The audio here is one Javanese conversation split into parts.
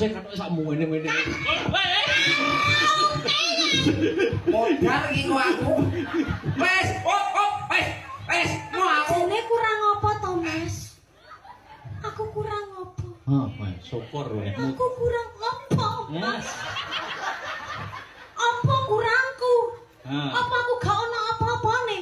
Aja katoke sak ngene-ngene. Modal iki kok aku. Wes, oh, oh, wes, wes, mau aku. Jane kurang apa to, Mas? Aku kurang apa? Hah, syukur kowe. Aku kurang apa, Mas? Apa kurangku? Apa aku gak ono apa-apane?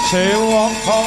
Sewaka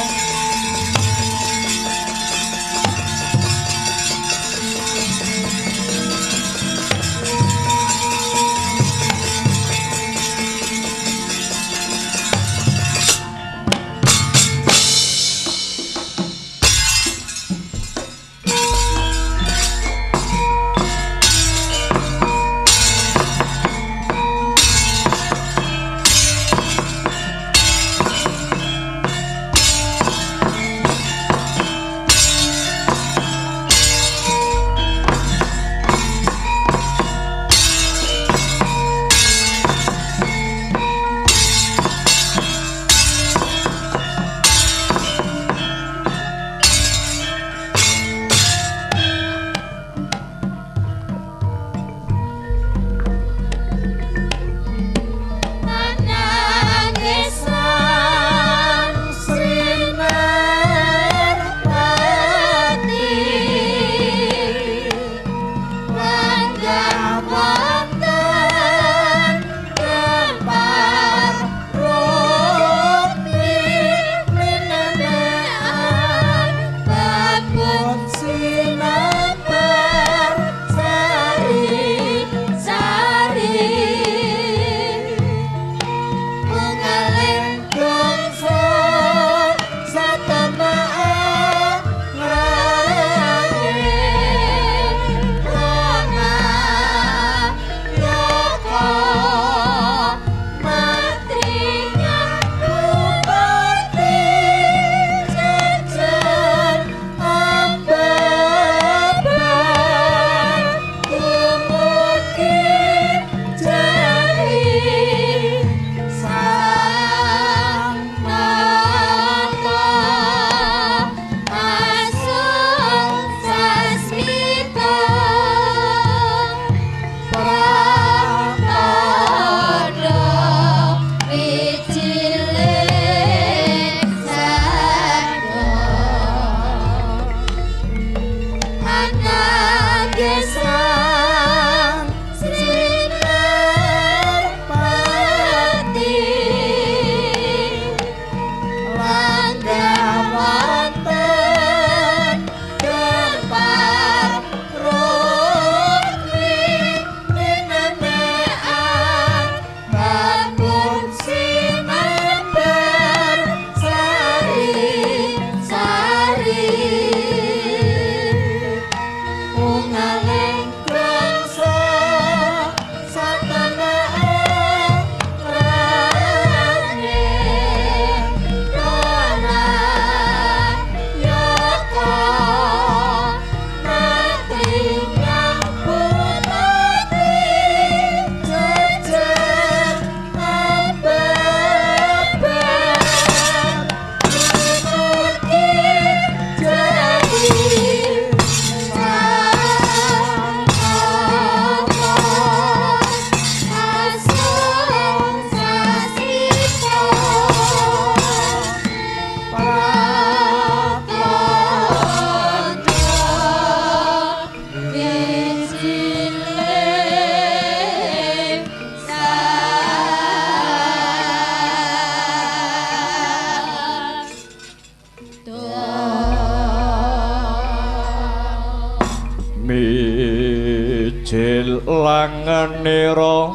Langenira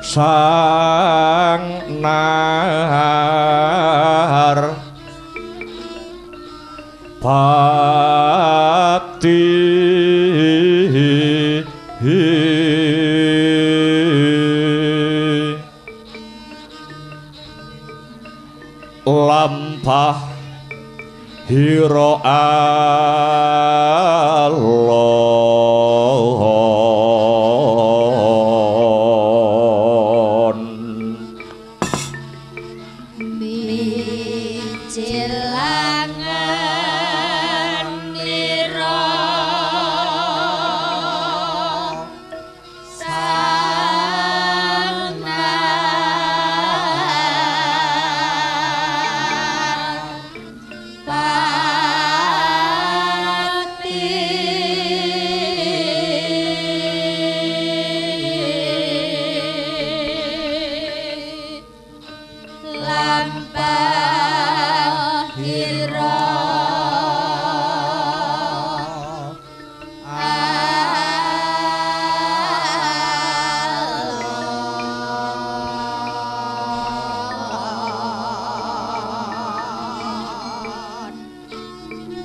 sang nar pati lampah hira alon.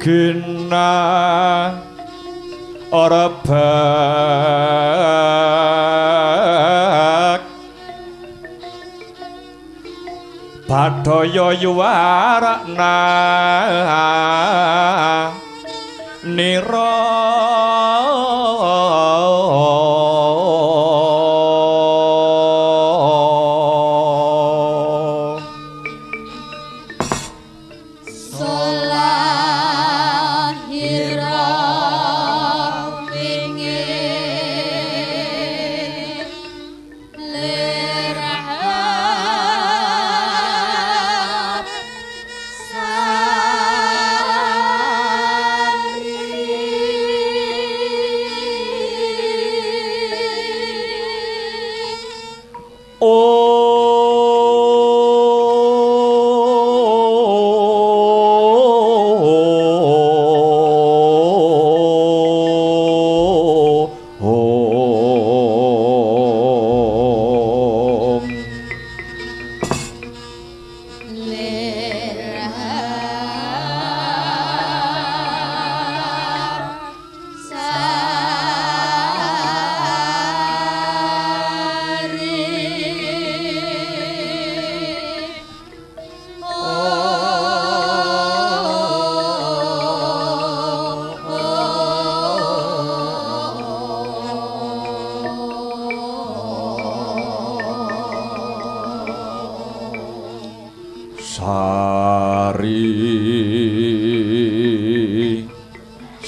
Gina ora bak Bathaya yuwarana nira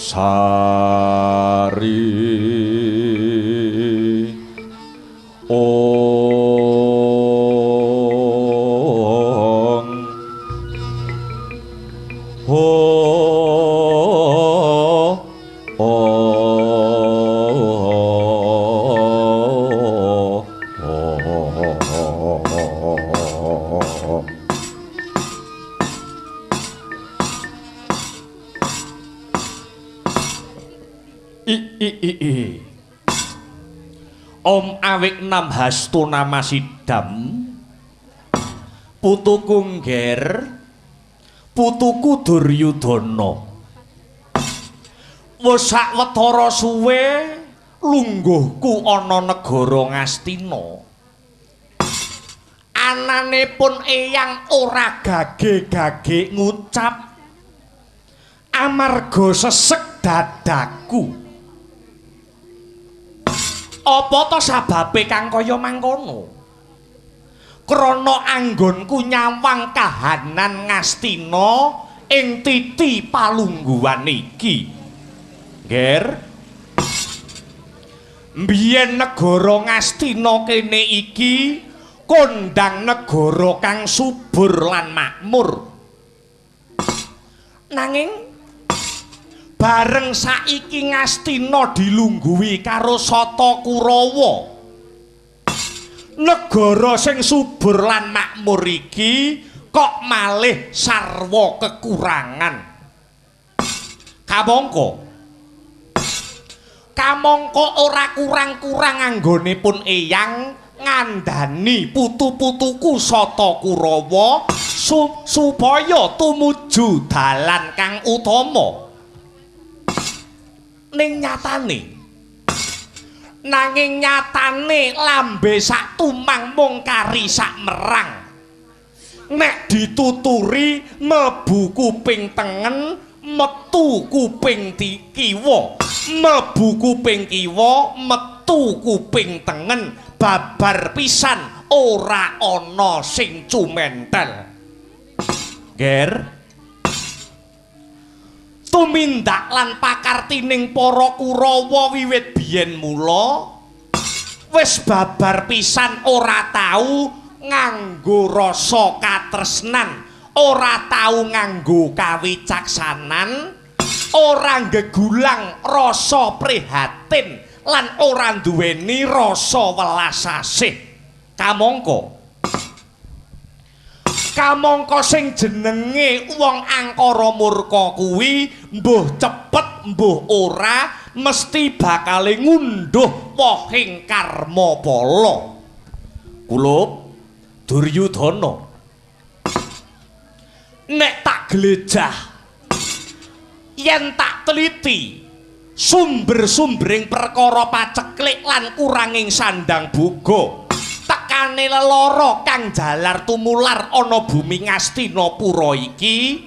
Sari Ong Ho O I. Om awik nam hastu nama sidam putuku ngger putuku Duryudana wis sawetara suwe lungguhku ana negara Ngastina anane pun eyang ora gage-gage ngucap amarga sesek dadaku. Apa to sababe kang kaya mangkono? Krana anggonku nyawang kahanan Ngastina ing titi palungguhan iki. Ngger. Mbiyen negara Ngastina kene iki kondang negara kang subur lan makmur. Nanging bareng saiki Ngastina dilungguhi karo Sata Kurawa. Negara sing subur lan makmur iki kok malih sarwa kekurangan. Kamangka Kamangka ora kurang-kurang anggonipun eyang ngandhani putu-putuku Sata Kurawa supaya tumuju dalan kang utama. Ning nyatane, nanging nyatane lambe sak tumang mung kari sak merang. Nek dituturi mlebu kuping tengen, metu kuping kiwa, mlebu kuping kiwa, metu kuping tengen, babar pisan ora ana sing cumentel. Ger, tumindak lan pakartining para Kurawa wiwit biyen mula wis babar pisan ora tau nganggo rasa katresnan, ora tau nganggo kawicaksanan, ora nggegulang rasa prihatin lan ora nduweni rasa welas asih. Kamangka kamangka sing jenenge wong angkara murka kuwi mbuh cepet mbuh ora mesti bakale ngunduh wohing karma pala. Kulup Duryudana, nek tak glejah yen tak teliti sumber-sumbering perkara paceklik lan kuranging sandang boga tekane lelara kang jalar tumular ana bumi Ngastinapura iki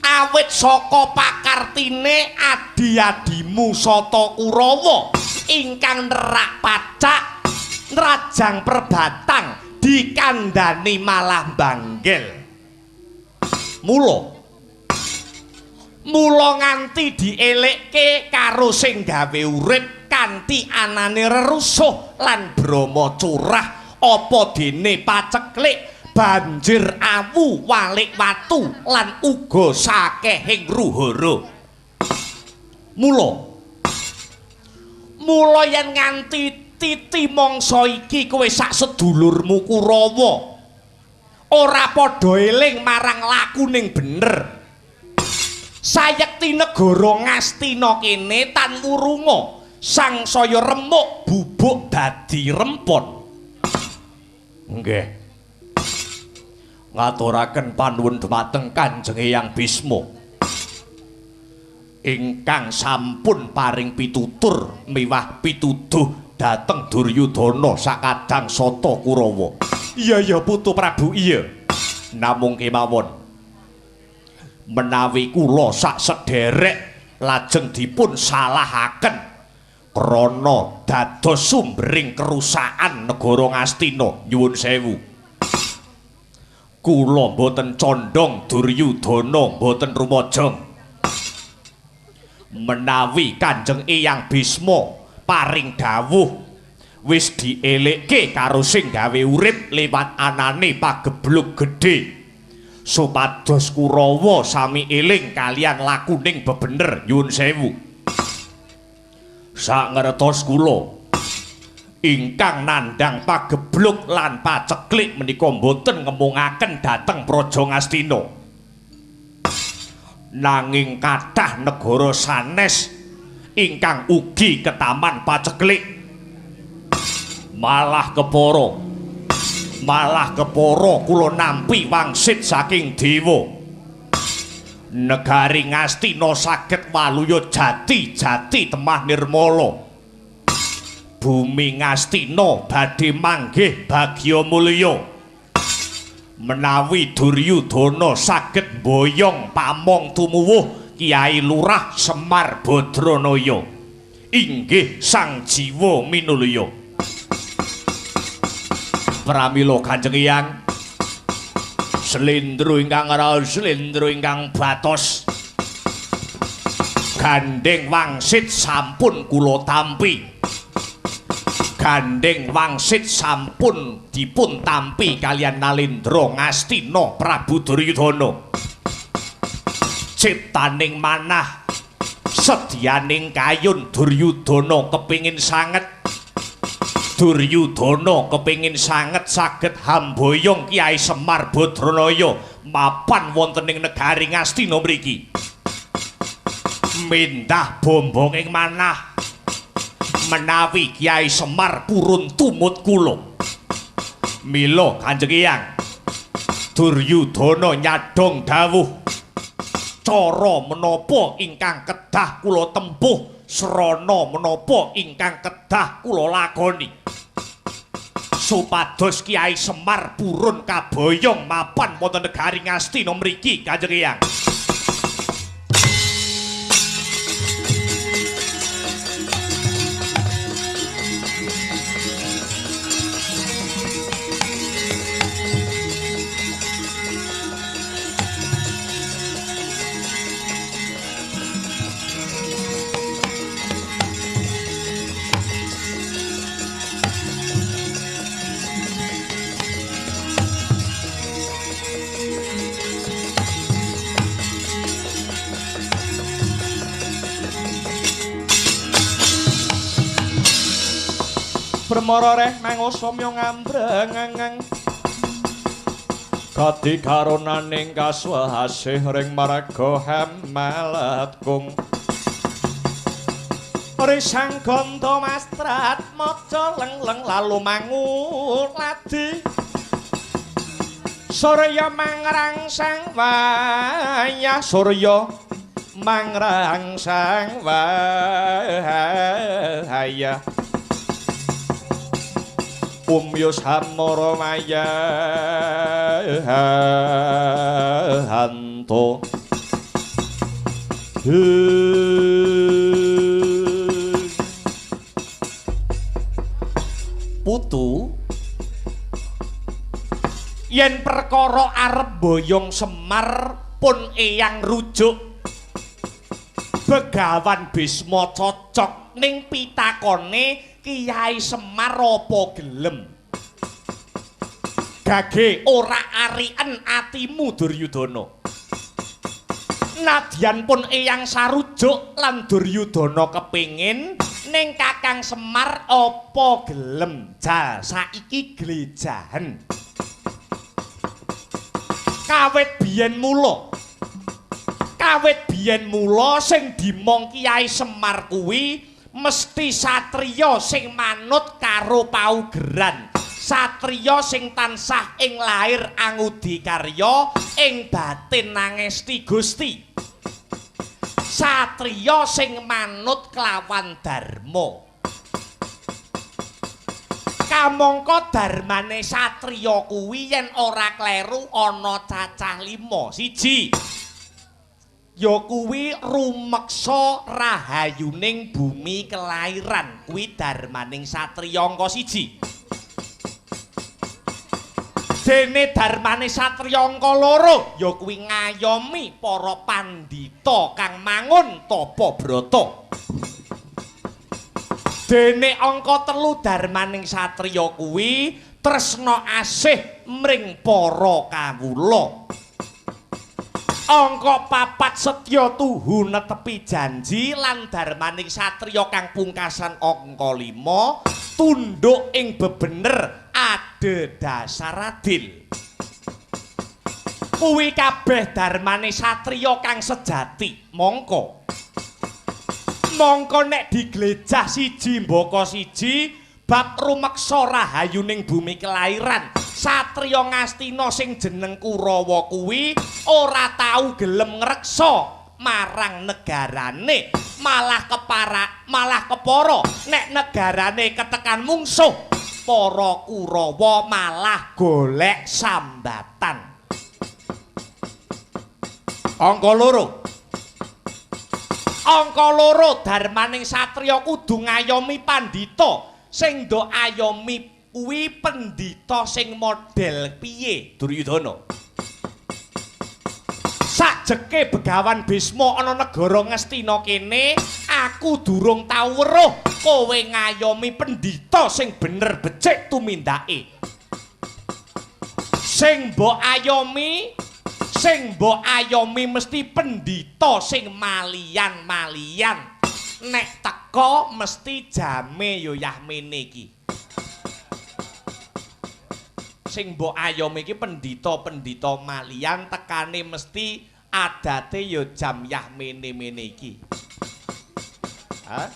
awit saka pakartine adi-adimu Sata Kurawa ingkang nerak pacak nrajang perbatang dikandani malah banggel. Mula nganti dielekke karo sing gawe urip kanthi anane rerusuh lan brama curah apa dene paceklik banjir awu walik watu lan uga sakehing ruhara. Mula yen nganti titi mangsa iki kowe sak sedulurmu Kurawa ora padha eling marang lakuning bener. Sayekti negara Ngastina kene tan wurunga sangsaya remuk bubuk dadi rempon. Nggih. Ngaturaken panuwun dhumateng Kanjeng Eyang Bisma ingkang sampun paring pitutur miwah pituduh dhateng Duryudana sakadang Sata Kurawa. Iya ya Putu Prabu, iya. Namung kemawon menawi kula sak sederek lajeng dipun salahaken krana dados sumbering kerusakan negara Ngastina. Nyuwun sewu, kula mboten condong Duryudana mboten rumajang. Menawi Kanjeng Eyang Bisma paring dawuh wis dielekke karo sing gawe urip liwat anane pageblug gedhe supados Kurawa sami eling kalian lakuning bebener. Nyuwun sewu, sangertos kula ingkang nandhang pageblug lan paceklik menika mboten ngemungaken dhateng Praja Ngastina, nanging kathah negara sanes ingkang ugi ketaman paceklik. Malah kepara kula nampi wangsit saking dewa. Negari Ngastina saged waluya jati-jati temah nirmala. Bumi Ngastina badhe manggih bagya mulya. Menawi Duryudana saged mboyong pamong tumuwuh Kyai Lurah Semar Badranaya inggih sang jiwa minulya. Pramila Kanjeng Eyang, slendro ingkang raos, slendro ingkang batos, gandheng wangsit sampun kula tampi. Gandheng wangsit sampun dipun tampi kalian Nalendra Ngastina Prabu Duryudana. Ciptaning manah sedyaning kayun Duryudana kepingin sanget. Duryudana kepingin sanget saged hamboyong Kyai Semar Badranaya mapan wonten ing negari Ngastina mriki. Mindah bombonging manah Menawi Kyai Semar purun tumut kula. Mila Kanjeng Eyang Duryudana nyadhong dawuh, cara menapa ingkang kedah kula tempuh, srana menapa ingkang kedah kula lakoni supados Kyai Semar purun kaboyong mapan wonten negari Ngastina mriki Kanjeng Eyang. Permara reh mangosomya ngambrengeng kadi karunaning kaswasih ring marga hamalatgung risang ganda mastrat maca lengleng lalu manguladi surya mangrangsang wayah surya mangrangsang wayah umyus hamara mayahanto. Putu, yen perkara arep boyong Semar pun eyang rujuk Begawan Bisma cocok ning pitakone Kyai Semar apa gelem? Gage ora ariken atimu Duryudana. Nadyan pun eyang sarujuk lan Duryudana kepingin ning Kakang Semar apa gelem? Jal saiki glejahen. Kawit biyen mula sing dimong Kyai Semar kuwi mesti satriya sing manut karo paugeran, satriya sing tansah ing lair angudi karya, ing batin nangesti Gusti, satriya sing manut kelawan dharma. Kamangka dharmane satriya kuwi yen ora kleru ana cacah 5. Siji ya kuwi rumeksa rahayuning bumi kelairan, kuwi dharmaning satriya angka 1. Dene dharmane satriya angka 2 ya kuwi ngayomi para pandhita kang mangun tapa brata. Dene angka 3 dharmaning satriya kuwi tresna asih mring para kawula. Angka 4 setya tuhu netepi janji lan dharmaning satriya kang pungkasan angka 5 tunduk ing bebener adhedhasar adil. Kuwi kabeh dharmane satriya kang sejati. Mongko nek diglejah siji mbaka siji bab rumeksa rahayuning bumi kelairan, satriya Ngastina sing jeneng Kurawa kuwi ora tau gelem ngreksa marang negarane, malah kepara nek negarane ketekan mungsuh, para Kurawa malah golek sambatan. Angka 2 dharmaning satriya kudu ngayomi pandhita. Sing ndok ayomi kuwi pendhita sing model piye Duryudana? Sakjeke Begawan Bisma ana negara Ngastina kene, aku durung tau weruh kowe ngayomi pendhita sing bener becik tumindake. Sing mbok ayomi mesti pendhita sing malian-malian. Nek teko mesti jame yo yahmene iki. Sing mbok ayomi iki pendhita-pendhita malian tekane mesti adate yo jam yahmene mene iki. Hah?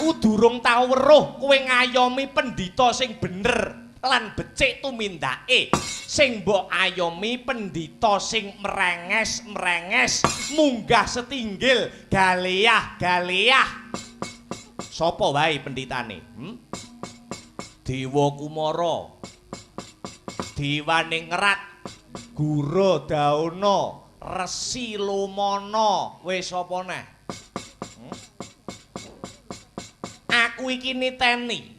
Aku durung tau weruh kowe ngayomi pendhita sing bener lan becik tumindake. Sing mbok ayomi pendhita sing merenges-merenges, munggah setinggil, galeah-galeah. Sapa wae pendhitane? Dewa Kumara, Dewaning Ngerat, Gura Dauna, Resi Lumana, wis sapa neh? Aku iki niteni.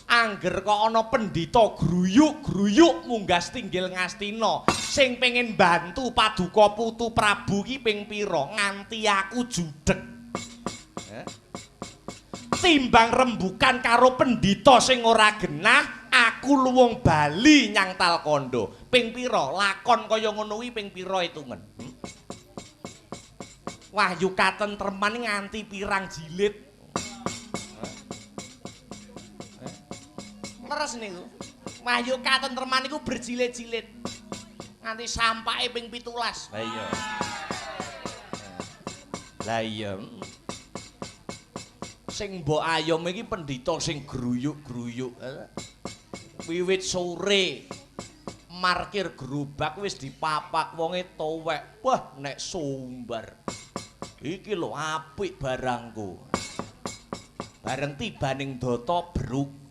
Angger kok ana pendhita gruyuk-gruyuk munggah tinggil Ngastina sing pengen bantu paduka putu Prabu ki ping pira nganti aku judeg. Timbang rembukan karo pendhita sing ora genah, aku luwung bali nyang Talkondo. Ping pira lakon kaya ngono kuwi ping pira hitungen? Wahyu Katentreman nganti pirang jilid. Leres niku. Wahyu Katentreman niku berjilid-jilid. Nganti sampake ping 17. Lah iya. Lah iya. Sing mbok ayom iki pendhita sing gruyuk-gruyuk. Wiwit sore markir gerobak wis dipapak wonge towek. Wah, nek sumber. Iki lho apik barangku. Bareng tibaning data bruk.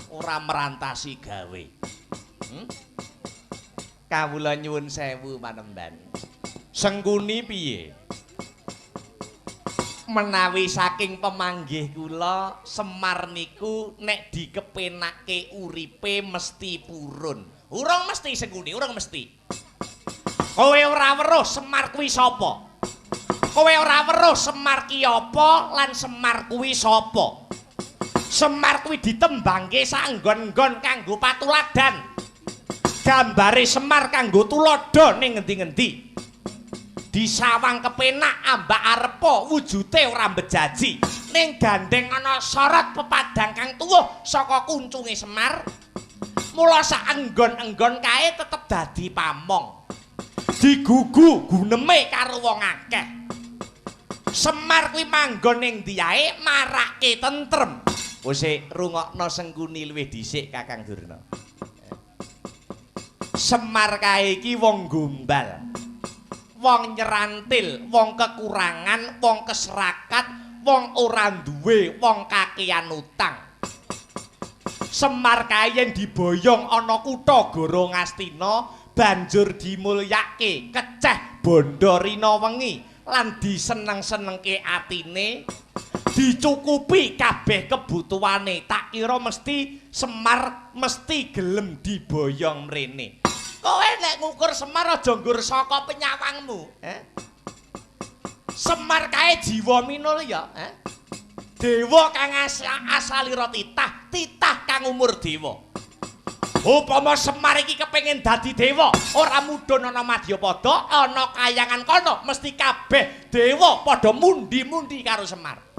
Ora merantasi gawe. Kawula nyuwun sewu panemban. Sengkuni piye? Menawi saking pemanggih kula, Semar niku nek dikepenake uripe mesti purun. Urung mesti Sengkuni, urung mesti. Kowe ora weruh Semar kuwi sapa? Kowe ora weruh Semar ki apa lan Semar kuwi sapa? Semar kuwi ditembangke saenggon-enggon kanggo patuladan. Gambare Semar kanggo tuladha ning ngendi-ngendi. Disawang kepenak ambak arepa wujute ora mbejaji. Ning gandeng ana sorot pepadang kang tuwuh saka kuncunge Semar. Mula saenggon-enggon kae tetep dadi pamong. Digugu guneme karo wong akeh. Semar kuwi manggon ning ndi ae marake tentrem. Wis rungokno Sengkuni luwih dhisik Kakang Durna. Semar kae iki wong gombal, wong nyerantil, wong kekurangan, wong keserakat, wong ora duwe, wong kakean utang. Semar kae yen diboyong ana kutha Goro Ngastina banjur dimulyake keceh bondo rina wengi lan diseneng-senengke atine. Dicukupi kabeh kebutuhane, tak kira mesti Semar mesti gelem diboyong mrene. Kowe nek ngukur Semar aja nggur saka penyawangmu, Semar kae jiwa minulya, Dewa kang asalira titah, titah kang umur dewa. Upama Semar iki kepengin dadi dewa, ora mudhun ana madyapada, ana kayangan kono, mesti kabeh dewa padha mundi-mundi karo Semar.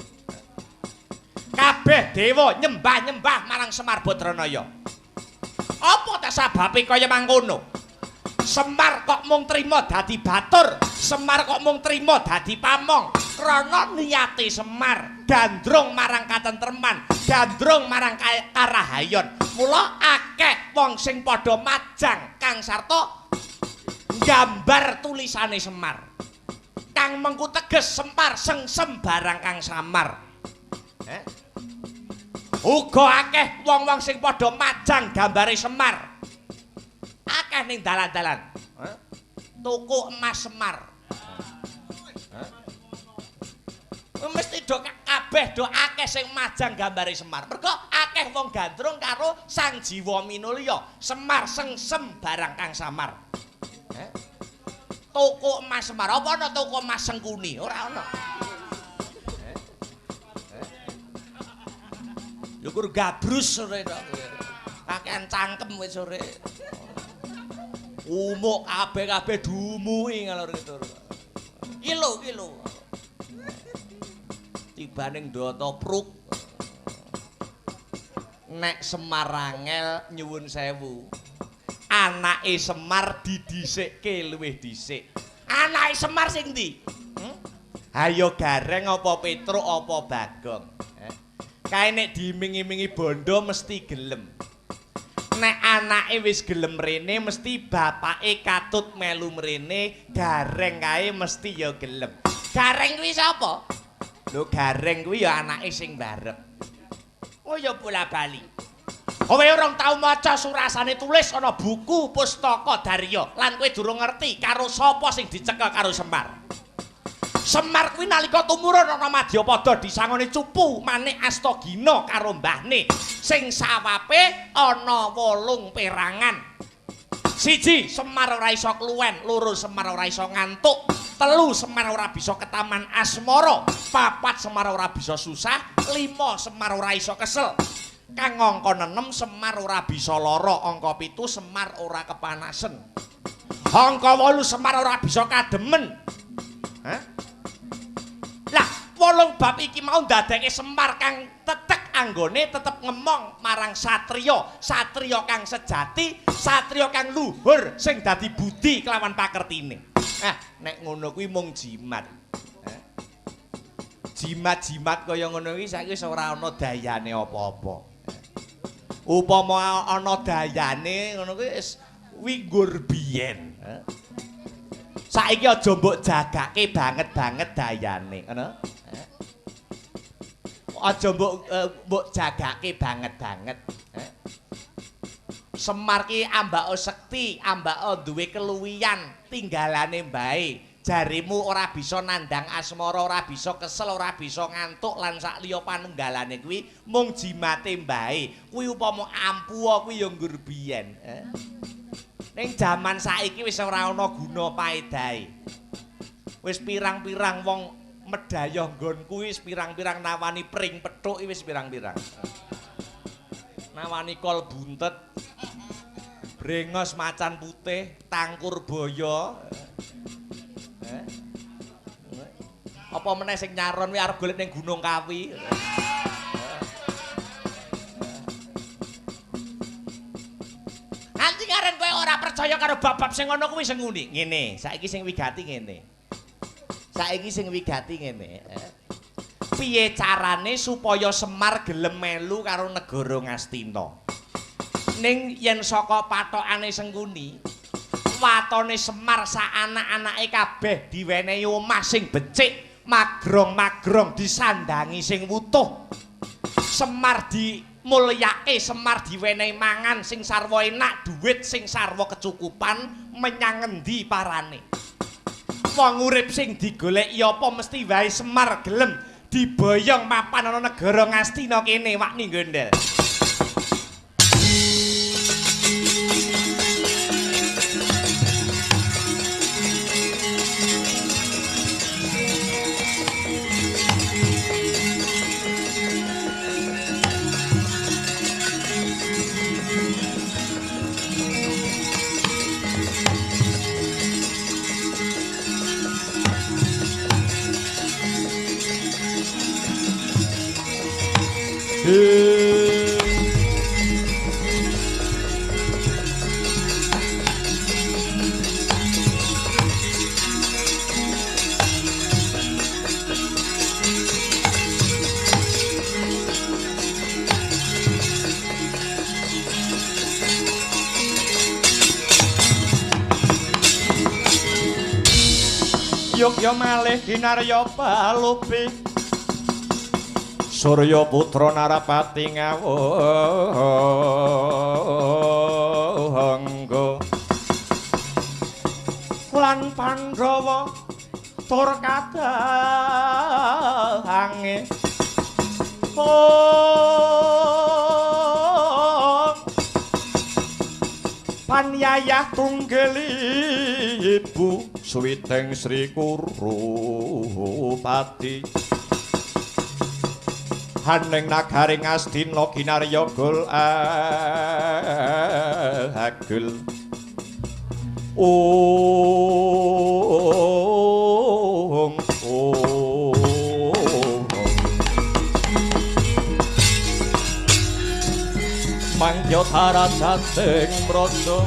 Kabeh dewa nyembah-nyembah marang Semar Badranaya. Apa ta sababe kaya mangkono? Semar kok mung trima dadi batur, Semar kok mung trima dadi pamong. Krana niate Semar gandrung marang katentreman, gandrung marang karahayon. Mula akeh wong sing padha majang kang sarta gambar tulisane Semar. Kang mengku teges Semar sengsem barang kang samar. Uga akeh wong-wong sing padha majang gambare Semar. Akeh ning dalan-dalan. Toko emas Semar. Mesti do kabeh do akeh sing majang gambare Semar. Mergo akeh wong gandrung karo Sang Jiwa Minulya, Semar sengsem barang kang samar. Toko emas Semar. Apa ana toko emas Sengkuni? Ora ana. Ya kur gabrus sore tok. Kakean cangkem wis sore. Umuk kabeh-kabeh dumuki ngalor gitu. Kilo kilo. Tibaning ndata pruk. Nek Semar angel nyuwun sewu. Anake Semar didhisikke luwih dhisik. Anake Semar sing ndi? Ayo Gareng apa Petruk apa Bagong. Kae nek diiming-imingi bondo mesti gelem. Nek anake wis gelem rene mesti bapake katut melu mrene, Gareng kae mesti ya gelem. Gareng kuwi sapa? Lho Gareng kuwi ya anake sing barep. Oh ya bola-bali. Kowe ora tau maca surasane tulis ana buku pustaka Darya lan kowe durung ngerti karo sapa sing dicekel karo Semar. Semar kuwi nalika tumurun ana Madyapada disangoni cupu manik Astagina karo mbahne sing sawape ana 8 perangan. 1 Semar ora iso kluwen, 2 Semar ora iso ngantuk, 3 Semar ora bisa ketaman asmara, 4 Semar ora bisa susah, 5 Semar ora iso kesel. Kang angka 6 Semar ora bisa lara, angka 7 Semar ora kepanasen. Angka 8 Semar ora bisa kademen. Hah? Lah, 8 bab iki mau ndadekke Semar kang tetek anggone tetep ngemong marang satriya, satriya kang sejati, satriya kang luhur sing dadi budi kelawan pakertine. Ah, nek ngono kuwi mung jimat. Jimat-jimat kaya ngono kuwi saiki wis ora ana dayane apa-apa. Upama ana dayane ngono kuwi wis winggur biyen. Saiki aja mbok jagake banget-banget dayane, ngono. Aja mbok jagake banget-banget. Semar ki ambaka sekti, ambaka duwe keluwihan, tinggalane mbae. Jarimu ora bisa nandang asmara, ora bisa kesel, ora bisa ngantuk lan sak liya panunggalane kuwi mung jimate mbae. Kuwi upama ampuh kuwi ya nggur biyen. Ning jaman saiki wis ora ana guna paedahe. Wis pirang-pirang wong medayoh nggonku wis pirang-pirang nawani pring pethuk wis pirang-pirang. Nawani kol buntet, brengos macan putih, tangkur boyo. Apa meneh sing nyaron kuwi arep golek ning Gunung Kawi. Nganti karen kowe ora percaya karo bab-bab sing ngono kuwi sing nguni. Ngene, saiki sing wigati ngene. Saiki sing wigati ngene. Piye carane supaya Semar gelem melu karo negara Ngastina? Ning yen saka pathokane Sengkuni, watone Semar sak anak-anake kabeh diwenehi omah sing becik, magrong-magrong disandangi sing wutuh. Semar dimulyake, Semar diwenehi mangan sing sarwa enak, duit sing sarwa kecukupan, menyang ngendi parane. Wong urip sing digoleki apa mesti wae Semar gelem diboyong mapan ana negara Ngastina kene wakni gondel. Yogya malih kinarya palupi Surya putra Narapati ngawangga lan Pandhawa tur kadahange Panyayah tunggel ibu Suwiteng Sri Kurupati Haning nagari Ngastina kinarya gul agul ong ong mangkya tarajating praja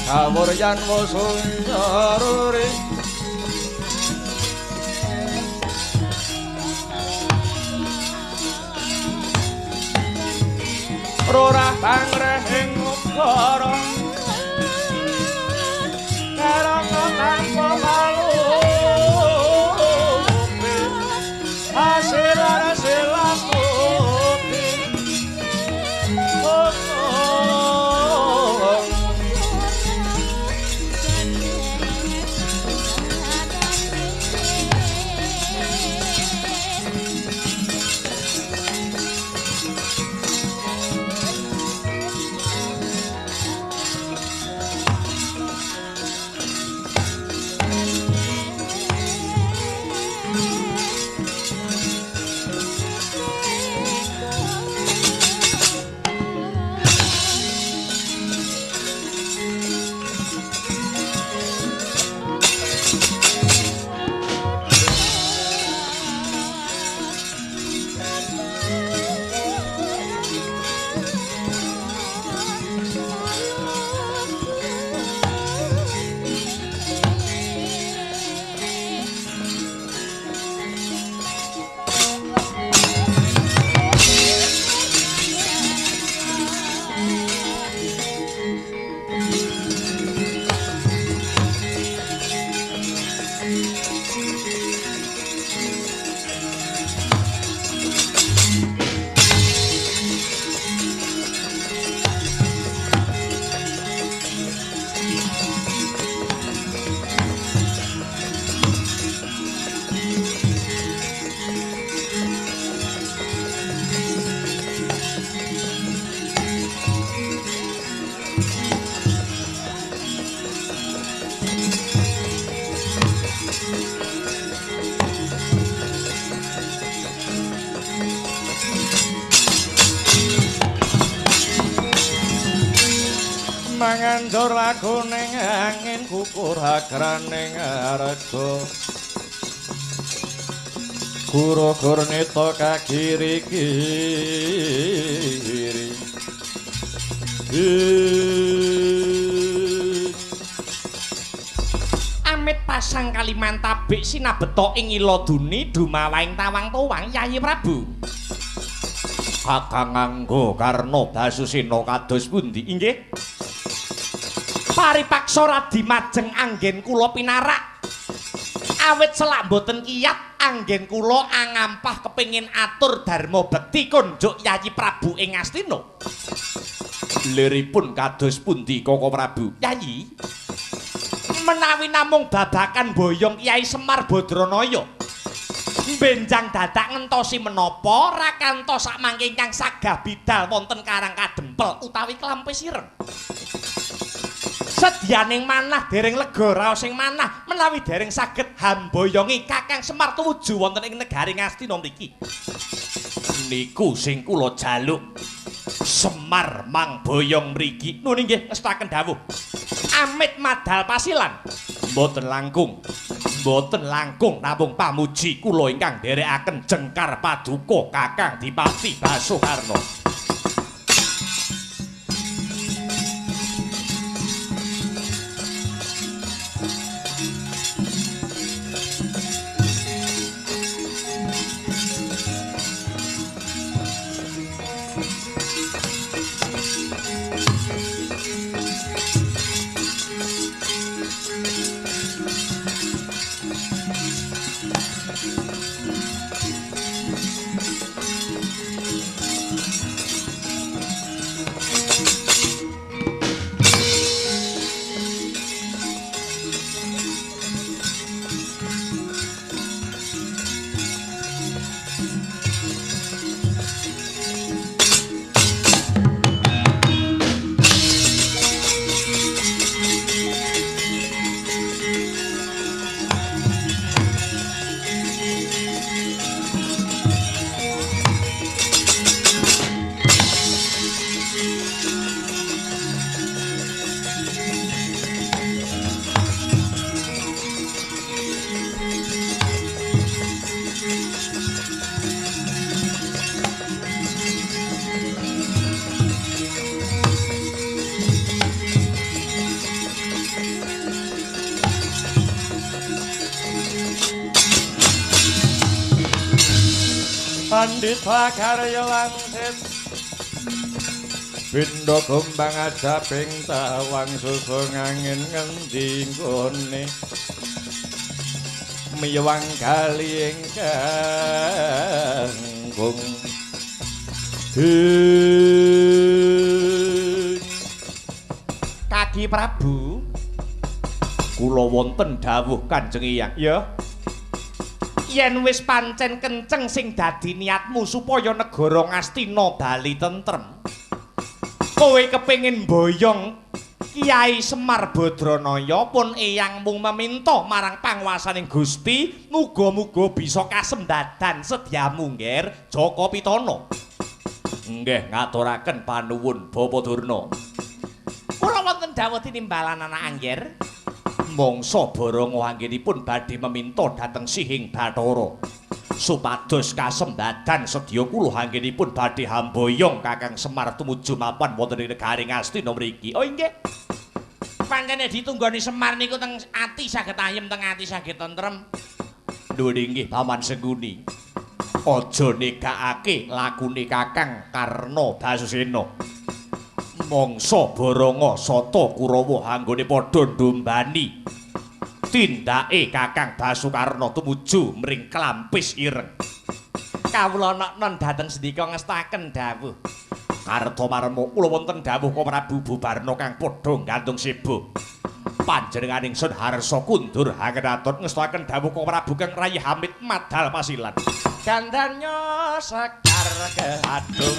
kawuryan wasunyaruri Rorah pangrehing ukara karana tanpa malu hasil hasil kopi. Oh, oh. Manganjur laku ning angin kukur agraning arga guru gurnita kagiri kiri. Amit pasang Kalimantabik sinabeta ing iladuni dumawaing tawang towang Yayi Prabu. Kakang Anggo Karna Basusena kados pundi? Inggih. Paripaksa radi majeng anggen kula pinarak. Awit selak mboten kiyat anggen kula angampah kepengin atur dharma bekti konjuk Yayi Prabu ing Astina. Liripun kados pundi Koko Prabu? Yayi, menawi namung babakan boyong Kyai Semar Badranaya benjang dadak ngentosi menapa rakantos sakmangke ingkang sagah bidal wonten Karang Kadempel utawi Klampis Ireng. Sedyaning manah dereng lega raosing manah menawi dereng saged hamboyongi Kakang Semar tumuju wonten ing negari Ngastina mriki. Niku sing kula jaluk. Semar mangboyong mriki. Nun inggih ngestaken dawuh. Amit madal pasilan. Mboten langkung. Mboten langkung namung pamuji kula ingkang nderekaken jengkar paduka Kakang Dipati Basukarna. Pandita karya langsit Bindha gombang ajaping tawang susung angin ngendi nggone miwang kali ingkang gung. Kaki Prabu, kula wonten dawuh Kanjeng Eyang. Ya. Yen wis pancen kenceng sing dadi niatmu supaya negara Ngastina bali tentrem, kowe kepengin mboyong Kyai Semar Badranaya, pun eyang mung meminta marang panguwasaning Gusti, muga-muga bisa kasembadan sedyamu ngger Jaka Pitana. Nggih, ngaturaken panuwun Bapak Durna. Kula wonten dawuh tinimbalan anak angger. Mangsa baranga anggenipun badhe meminta dhateng Sihing Bathara supados kasembadan sedya kula anggenipun badhe hamboyong Kakang Semar tumuju mapan wonten ing negari Ngastina mriki. Oh inggih. Pancene ditunggoni Semar niku teng ati saged ayem, teng ati saged tentrem. Nuwun inggih Paman Sengkuni. Aja nekakake lakune Kakang Karna Basusena. Mangsa baranga sata Kurawa anggone padha ndumbani tindake Kakang Basukarna tumuju mring Klampis Ireng. Kawula noknon dhateng sendika ngestaken dawuh. Kartomarma kula wonten dawuh ka Prabu Bubarna kang padha gantung seba. Panjenenganing Sun Harsa kundur hangenaton ngestaken dawuh ka Prabu Kang Rayi Hamid Madal Pasilan. Gandanya sekar keadung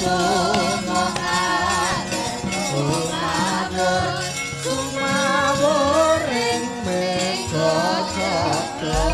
kembang kembang kembang sumawuring mega cakra.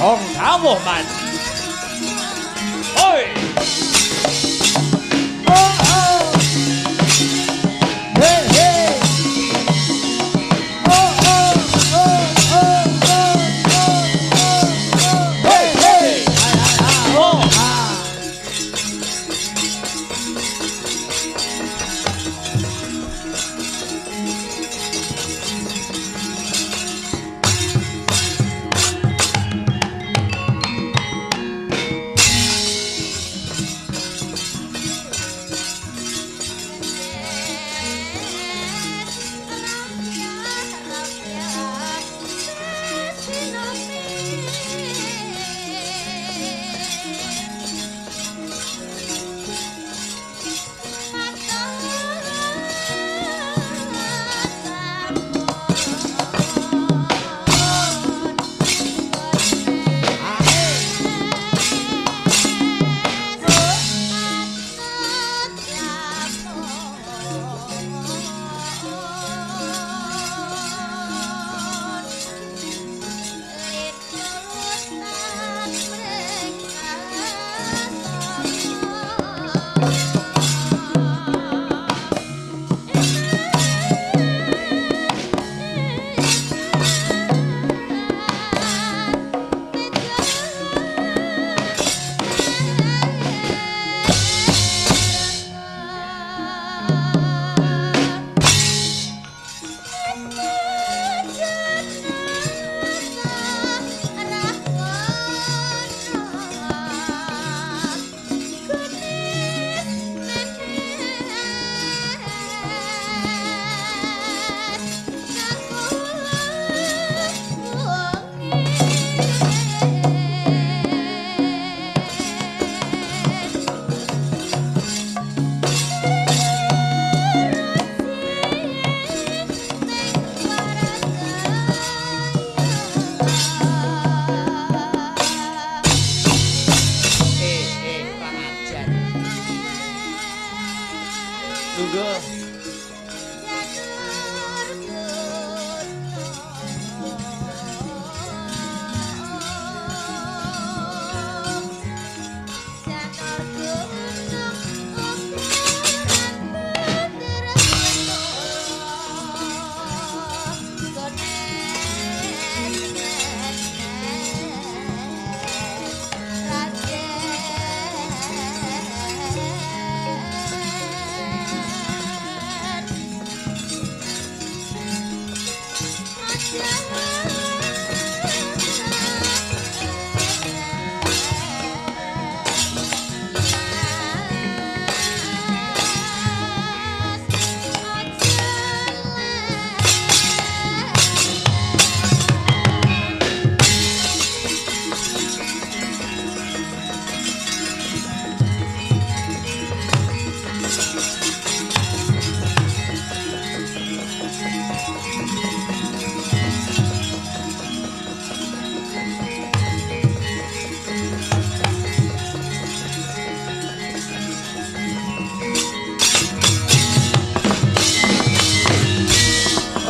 Nyadong dawuh Man. Oi. Oh, oh. Hey, hey. Oh, oh, oh, oh, oh, oh, oh. Hey, hey. Oh.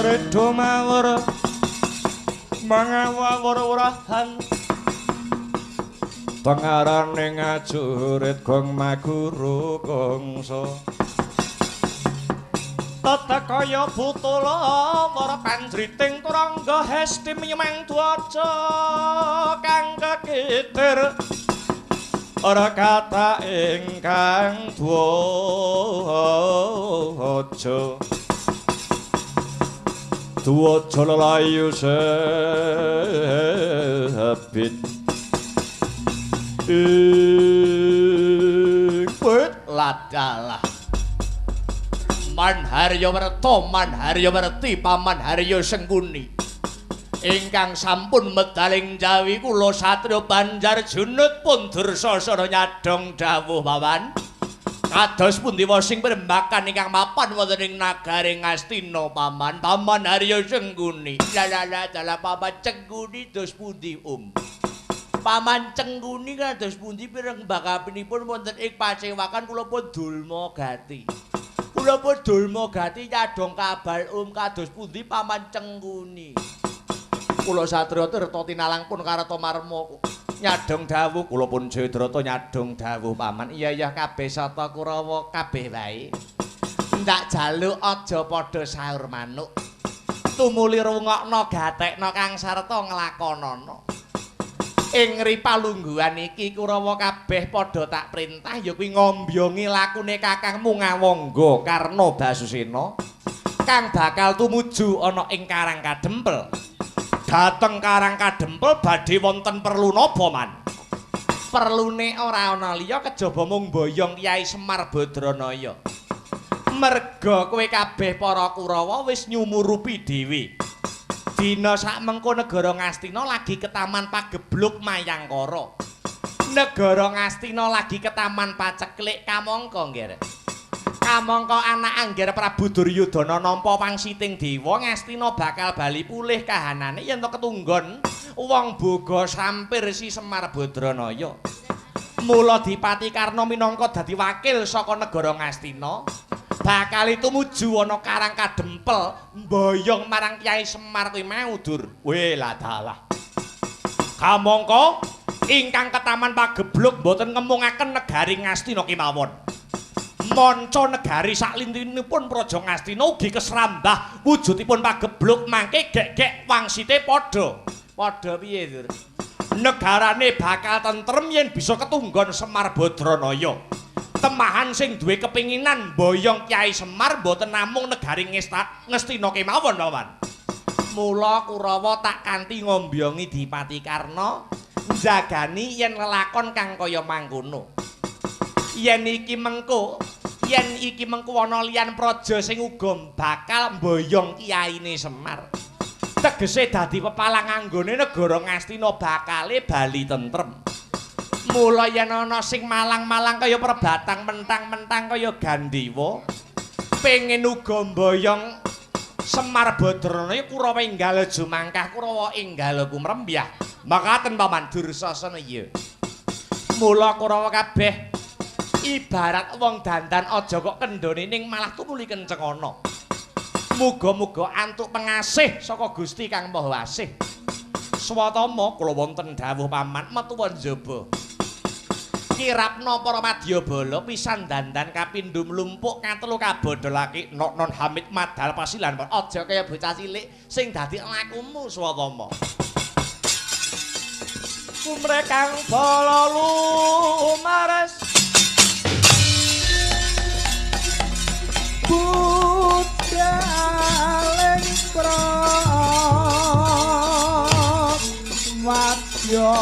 Redo mawur mangawur urahan tengarane ngajurit gong maguru kongso tata kaya butula wara panjriting turangga hesti miyemang dwaja kang kekitir ora kata ingkang dwaja dwaja lelayu sebit ing ladalah Man Haryo Werta, Man Haryo Werti, Paman Haryo Sengkuni ingkang sampun medaling jawi kula satriya Banjar Junut pun dursasana nyadhong dawuh paman. Kados pundi sing prembakan ingkang mapan wonten ing nagari Ngastina paman, Paman Haryo Sengkuni. La la la dalah Paman Cengkuni dos pundi um. Paman Cengkuni kados pundi pireng bakapinipun wonten ing pacewakan kula pun dulma gati. Kula pun dulma gati nyadhong kabal um kados pundi Paman Cengkuni. Kula satriya tirta tinalang pun Kartamarma. Nyadong dawuh kula pun Jayadrata nyadong dawuh paman. Iya iya kabeh sata Kurawa kabeh wae. Ndak jaluk aja padha saur manuk. Tumuli rungokno gatekno kang sarta nglakonana. Ing ripalungguhan iki Kurawa kabeh padha tak perintah ya kuwi ngombyongi lakune kakangmu Ngawangga Karna Basusena kang bakal tumuju ana ing Karang Kadempel. Dhateng Karang Kadempel badhe wonten perlu napa, Man? Perlune ora ana liya kejaba mung mboyong Kyai Semar Badranaya. Merga kowe kabeh para Kurawa wis nyumurupi dhewe. Dina sakmengko negara Ngastina lagi ketaman pagebluk Mayangkara. Negara Ngastina lagi ketaman paceklik kamangka, Ngger. Kamangka anak Angger Prabu Duryudana nampa wangsiting dewa, Ngastina bakal bali pulih kahanane yen to ketunggon wong boga sampir si Semar Badranaya. Mula Dipati Karna minangka dadi wakil saka negara Ngastina bakal tumuju ana Karang Kadempel mboyong marang Kyai Semar kuwi mau, Dur. Weh lah dalah. Kamangka ingkang ketaman pagebluk mboten ngemungaken negari Ngastina kemawon. Manca negari saklintinipun Praja Ngastina ugi kesrambah wujudipun pagebluk mangke gek-gek wangsite padha. Padha piye, Dur? Negarane bakal tentrem yen bisa ketunggon Semar Badranaya. Temahan sing duwe kepinginan mboyong Kyai Semar mboten namung negari Ngastina kemawon, Paman. Mula Kurawa tak kanthi ngombyongi Dipati Karna njagani yen lelakon kang kaya mangkono. Yen iki mengko, yen iki mengko ana liyan praja sing uga bakal mboyong kiyaine Semar. Tegese dadi pepalang anggone negara Ngastina bakale bali tentrem. Mula yen ana sing malang-malang kaya perbatang mentang-mentang kaya Gandewa pengen uga mboyong Semar Badranaya, Kurawa enggal jumangkah, Kurawa enggal kumrembyah. Makaten Paman Dursasana iya. Mula Kurawa kabeh ibarat wong dandan aja kok kendhone ning malah tumuli kenceng ana. Muga-muga antuk pengasih saka Gusti Kang Maha Asih. Swatama kula wonten dawuh paman metu njaba. Kirapna para madyabala pisan dandan kapindho mlumpuk katelu kabodholake nok non Hamid madal pasilan. Aja kaya bocah cilik sing dadi lakumu Swatama. Kumrekang bala lumares budhaling prawadya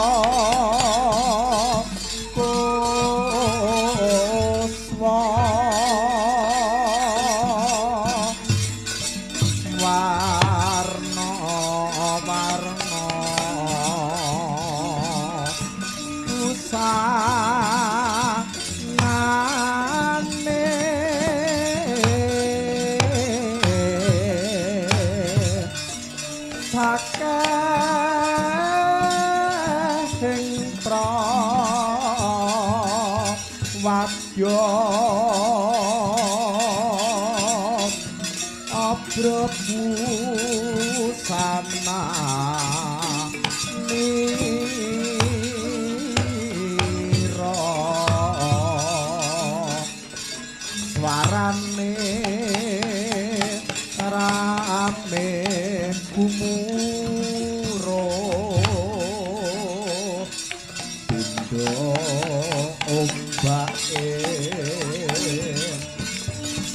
kuswa warna warna usanane sakehing prawadya abrabusana nira swarane rame gumuro pindha ombake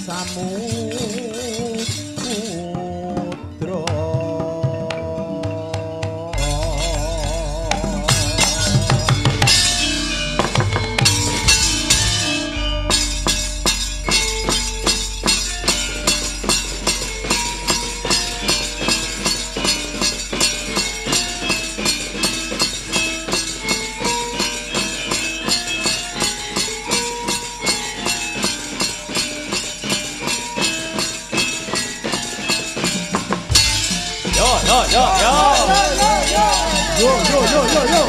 samudra. Yo yo yo. Yo yo yo yo yo.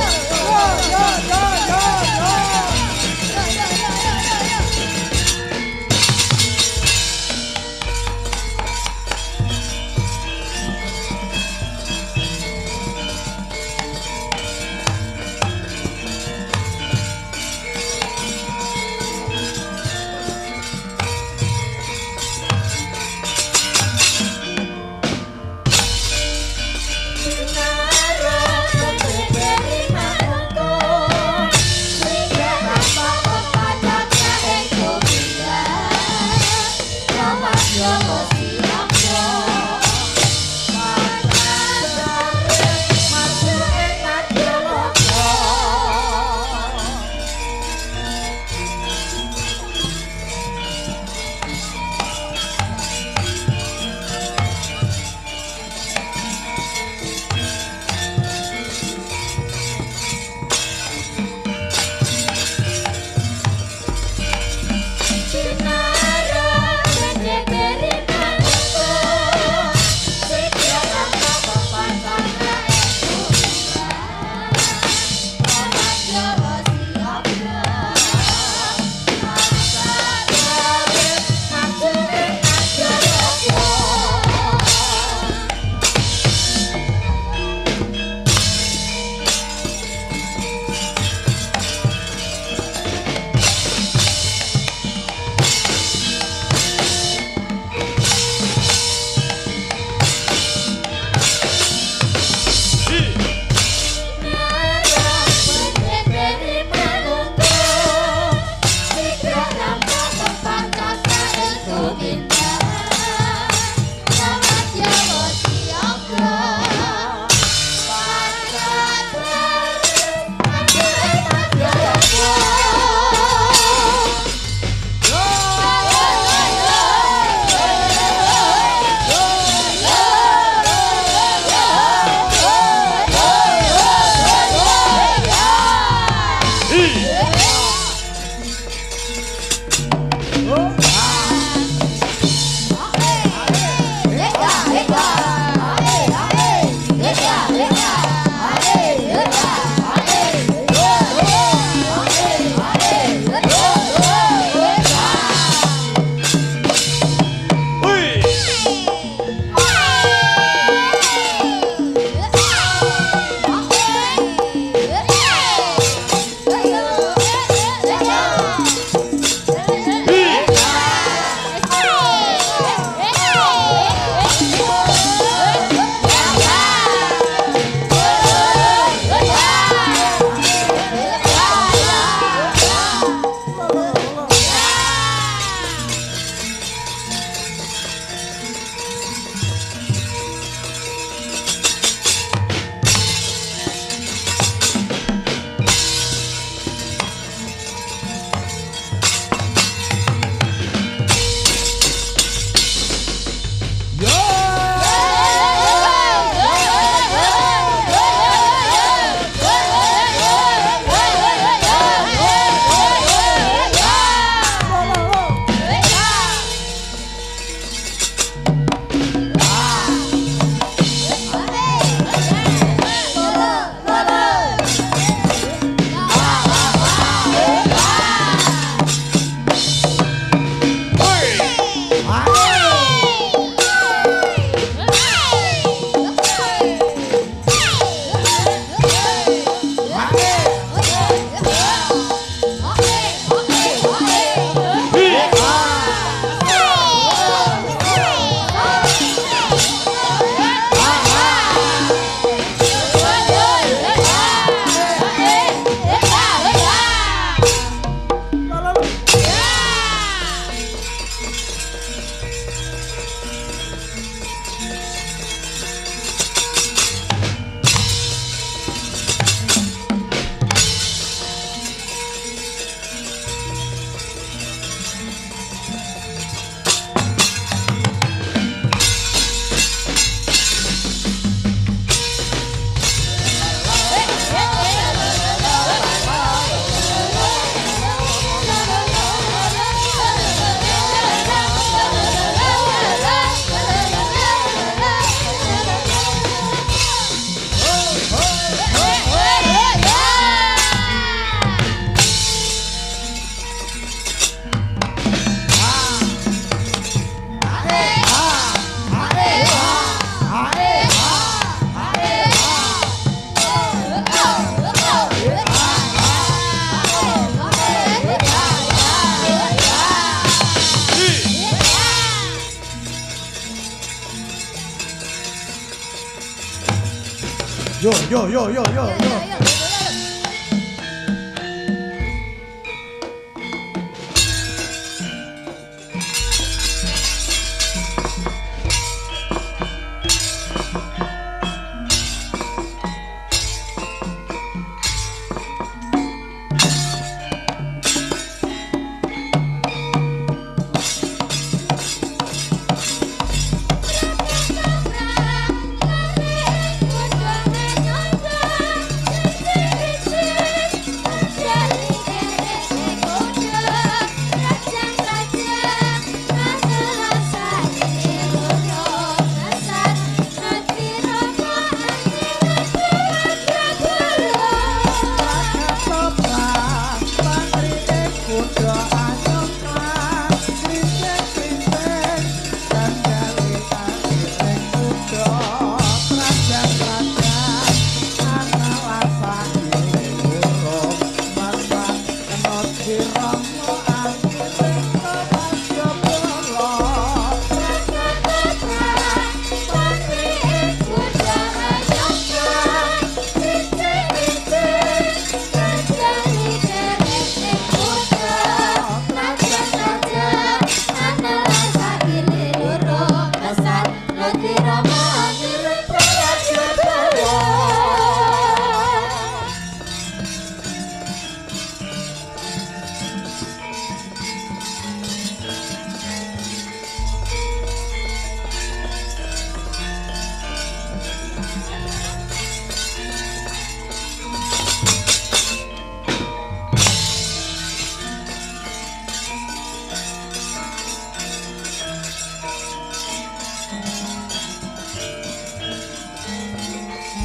Yo yo yo yo yo yo.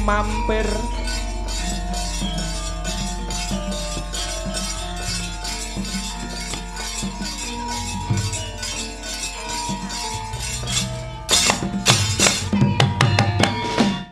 Mampir